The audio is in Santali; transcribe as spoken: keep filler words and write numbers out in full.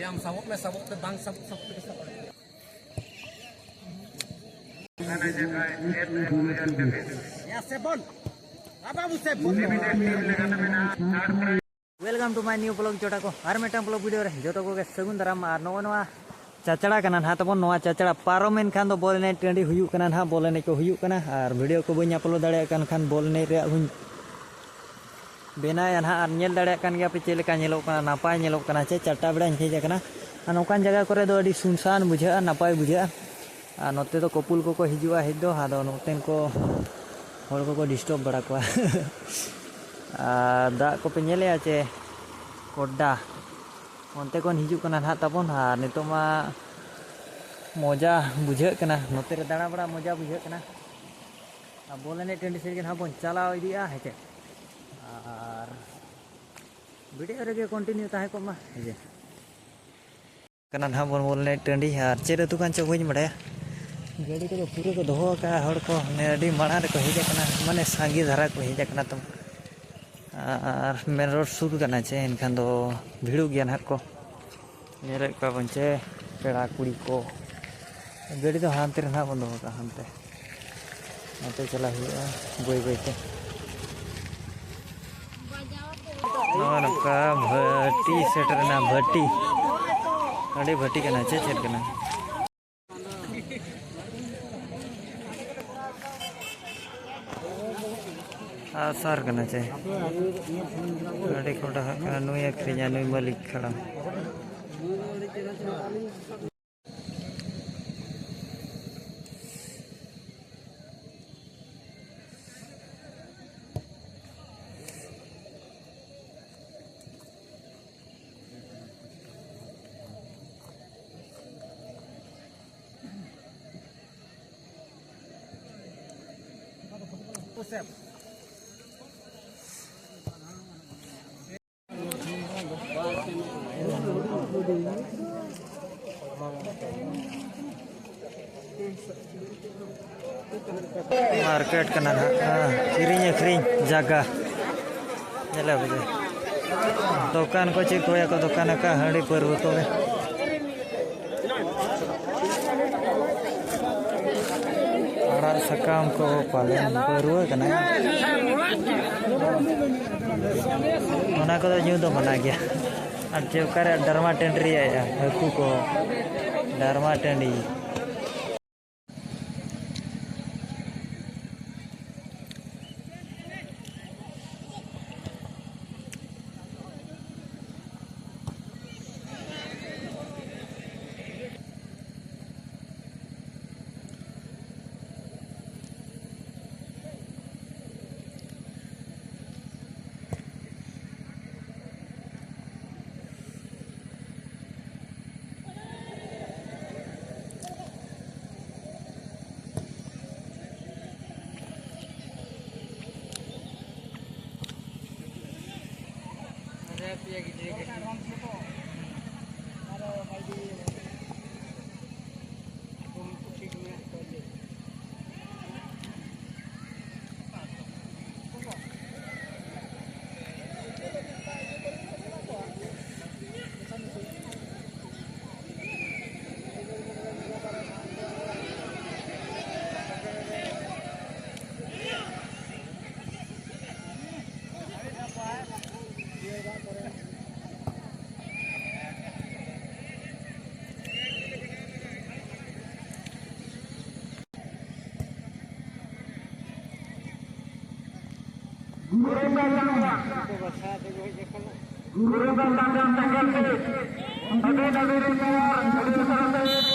ᱟᱢ ᱥᱟᱵᱚᱜ ᱢᱮ, ᱥᱟᱵᱚᱜ ᱛᱮ ᱵᱟᱝ ᱥᱟᱵᱚᱜ, ᱥᱟᱵᱚᱜ ᱛᱮᱜᱮ ᱥᱟᱵᱚᱜ᱾ ᱭᱟ ᱥᱮ ᱵᱚᱞ᱾ ᱟ ᱵᱟᱹᱵᱩ ᱥᱮ ᱵᱚᱞ᱾ Welcome to my new vlog ᱪᱚᱴᱟ ᱠᱚ, ᱟᱨ ᱢᱤᱫᱴᱟᱝ vlog video ᱨᱮ ᱡᱚᱛᱚ ᱠᱚᱜᱮ ᱥᱟᱹᱜᱩᱱ ᱫᱟᱨᱟᱢ᱾ ᱟᱨ ᱱᱚᱜᱼᱚ ᱱᱚᱣᱟ ᱪᱟᱪᱲᱟ ᱠᱟᱱᱟ ᱱᱟᱦᱟᱜ ᱛᱟᱵᱚᱱ, ᱱᱚᱣᱟ ᱪᱟᱪᱲᱟ ᱯᱟᱨᱚᱢ ᱮᱱ ᱠᱷᱟᱱ ᱫᱚ ᱵᱚᱞ ᱮᱱᱮᱡ ᱴᱟᱺᱰᱤ ᱦᱩᱭᱩᱜ ᱠᱟᱱᱟ ᱱᱟᱦᱟᱜ, ᱵᱚᱞ ᱮᱱᱮᱡ ᱠᱚ ᱦᱩᱭᱩᱜ ᱠᱟᱱᱟ᱾ ᱟᱨ video ᱠᱚ ᱵᱟᱹᱧ upload ᱫᱟᱲᱮᱭᱟᱜ ᱠᱟᱱ ᱠᱷᱟᱱ ᱵᱚᱞ ᱮᱱᱮᱡ ᱨᱮᱭᱟᱜ ᱦᱚᱸᱧ ᱵᱮᱱᱟᱣᱮᱫᱼᱟ ᱱᱟᱦᱟᱜ᱾ ᱟᱨ ᱧᱮᱞ ᱫᱟᱲᱮᱭᱟᱜ ᱠᱟᱱ ᱜᱮᱭᱟ ᱯᱮ ᱪᱮᱫ ᱞᱮᱠᱟ ᱧᱮᱞᱚᱜ ᱠᱟᱱᱟ, ᱱᱟᱯᱟᱭ ᱧᱮᱞᱚᱜ ᱠᱟᱱᱟ ᱪᱮ? ᱪᱟᱨᱴᱟ ᱵᱮᱲᱟᱧ ᱦᱮᱡ ᱟᱠᱟᱱᱟ᱾ ᱟᱨ ᱱᱚᱝᱠᱟᱱ ᱡᱟᱭᱜᱟ ᱠᱚᱨᱮ ᱫᱚ ᱟᱹᱰᱤ ᱥᱩᱱᱥᱟᱱ ᱵᱩᱡᱷᱟᱹᱜᱼᱟ, ᱱᱟᱯᱟᱭ ᱵᱩᱡᱷᱟᱹᱜᱼᱟ᱾ ᱟᱨ ᱱᱚᱛᱮ ᱫᱚ ᱠᱚᱯᱩᱞ ᱠᱚᱠᱚ ᱦᱤᱡᱩᱜᱼᱟ ᱦᱮᱡ ᱫᱚ, ᱟᱫᱚ ᱱᱚᱛᱮᱱ ᱠᱚ ᱦᱚᱲ ᱠᱚᱠᱚ disturb ᱵᱟᱲᱟ ᱠᱚᱣᱟ᱾ ᱟᱨ ᱫᱟᱜ ᱠᱚᱯᱮ ᱧᱮᱞᱮᱜᱼᱟ ᱪᱮ? ᱠᱚᱰᱰᱟ ᱚᱱᱛᱮ ᱠᱷᱚᱱ ᱦᱤᱡᱩᱜ ᱠᱟᱱᱟ ᱱᱟᱦᱟᱜ ᱛᱟᱵᱚᱱ᱾ ᱟᱨ ᱱᱤᱛᱚᱜ ᱢᱟ ᱢᱚᱡᱟ ᱵᱩᱡᱷᱟᱹᱜ ᱠᱟᱱᱟ, ᱱᱚᱛᱮ ᱨᱮ ᱫᱟᱬᱟ ᱵᱟᱲᱟ ᱢᱚᱡᱟ ᱵᱩᱡᱷᱟᱹᱜ ᱠᱟᱱᱟ᱾ ᱟᱨ ᱵᱚᱞ ᱮᱱᱮᱡ ᱴᱟᱺᱰᱤ ᱥᱮᱫ ᱜᱮ ᱱᱟᱦᱟᱜ ᱵᱚᱱ ᱪᱟᱞᱟᱣ ᱤᱫᱤᱜᱼᱟ, ᱦᱮᱸ ᱪᱮ? ᱟᱨ video ᱨᱮᱜᱮ continue ᱛᱟᱦᱮᱸ ᱠᱚᱜ ᱢᱟ, ᱦᱮᱸ ᱪᱮ? ᱠᱟᱱᱟ ᱱᱟᱦᱟᱜ ᱵᱚᱱ ᱵᱚᱞ ᱮᱱᱮᱡ ᱴᱟᱺᱰᱤ, ᱟᱨ ᱪᱮᱫ ᱟᱹᱛᱩ ᱠᱟᱱ ᱪᱚ ᱵᱟᱹᱧ ᱵᱟᱲᱟᱭᱟ᱾ ᱜᱟᱹᱰᱤ ᱠᱚᱫᱚ ᱯᱩᱨᱟᱹ ᱠᱚ ᱫᱚᱦᱚ ᱟᱠᱟᱫᱼᱟ ᱦᱚᱲ ᱠᱚ, ᱢᱟᱱᱮ ᱟᱹᱰᱤ ᱢᱟᱲᱟᱝ ᱨᱮᱠᱚ ᱦᱮᱡ ᱟᱠᱟᱱᱟ, ᱢᱟᱱᱮ ᱥᱟᱸᱜᱮ ᱫᱷᱟᱨᱟ ᱠᱚ ᱦᱮᱡ ᱟᱠᱟᱱᱟ ᱛᱚ᱾ ᱟᱨ main road ᱥᱩᱨ ᱠᱟᱱᱟ ᱪᱮ, ᱮᱱᱠᱷᱟᱱ ᱫᱚ ᱵᱷᱤᱲᱚᱜ ᱜᱮᱭᱟ ᱱᱟᱦᱟᱜ ᱠᱚ᱾ ᱧᱮᱞᱮᱫ ᱠᱚᱣᱟ ᱵᱚᱱ ᱪᱮ ᱯᱮᱲᱟ ᱠᱩᱲᱤ ᱠᱚ᱾ ᱜᱟᱹᱰᱤ ᱫᱚ ᱦᱟᱱᱛᱮ ᱨᱮ ᱱᱟᱦᱟᱜ ᱵᱚᱱ ᱫᱚᱦᱚ ᱠᱟᱜᱼᱟ, ᱦᱟᱱᱛᱮ᱾ ᱱᱚᱛᱮ ᱪᱟᱞᱟᱜ ᱦᱩᱭᱩᱜᱼᱟ ᱵᱟᱹᱭ ᱵᱟᱹᱭ ᱛᱮ᱾ ᱱᱚᱜᱼᱚ ᱱᱚᱝᱠᱟ ᱵᱷᱟᱹᱴᱤ ᱥᱮᱴᱮᱨᱮᱱᱟ, ᱵᱷᱟᱹᱴᱤ᱾ ᱟᱹᱰᱤ ᱵᱷᱟᱹᱴᱤ ᱠᱟᱱᱟ, ᱪᱮᱫ ᱪᱮᱫ ᱠᱟᱱᱟ? ᱟᱥᱟᱨ ᱠᱟᱱᱟ ᱪᱮ? ᱟᱹᱰᱤ ᱠᱚᱰᱟᱦᱟᱜ ᱠᱟᱱᱟ, ᱱᱩᱭ ᱟᱹᱠᱷᱨᱤᱧᱟ, ᱱᱩᱭ ᱢᱟᱹᱞᱤᱠ ᱠᱟᱱᱟ᱾ ᱢᱟᱨᱠᱮᱴ ᱠᱟᱱᱟ ᱱᱟᱦᱟᱜ, ᱦᱮᱸ, ᱠᱤᱨᱤᱧ ᱟᱹᱠᱷᱨᱤᱧ ᱡᱟᱭᱜᱟ᱾ ᱧᱮᱞᱮ ᱵᱩᱡᱷᱟᱹᱣ᱾ ᱫᱚᱠᱟᱱ ᱠᱚ ᱪᱮᱫ ᱠᱚ ᱭᱟᱠᱚ ᱫᱚᱠᱟᱱ ᱟᱠᱟ ᱦᱟᱺᱰᱤ ᱯᱟᱹᱨᱣᱟᱹ ᱠᱚᱜᱮ᱾ ᱟᱲᱟᱜ ᱥᱟᱠᱟᱢ ᱠᱚ ᱯᱟᱞᱮᱱ ᱯᱟᱹᱨᱣᱟᱹ ᱠᱟᱱᱟ᱾ ᱚᱱᱟ ᱠᱚᱫᱚ ᱧᱩ ᱫᱚ ᱢᱟᱱᱟ ᱜᱮᱭᱟ᱾ ᱟᱨ ᱪᱮ ᱚᱠᱟᱨᱮ ᱰᱟᱨᱢᱟ ᱴᱟᱺᱰᱤ ᱨᱮᱭᱟᱜ ᱦᱟᱹᱠᱩ ᱠᱚ, ᱰᱟᱨᱢᱟ ᱴᱟᱺᱰᱤ᱾ ᱜᱩᱨᱩ ᱫᱟᱫᱟ ᱥᱮᱸᱜᱮᱞ ᱥᱮ ᱟᱹᱰᱤ ᱟᱹᱰᱤ ᱨᱮ ᱛᱮᱭᱟᱨ, ᱟᱹᱰᱤ ᱩᱥᱟᱹᱨᱟ ᱛᱮ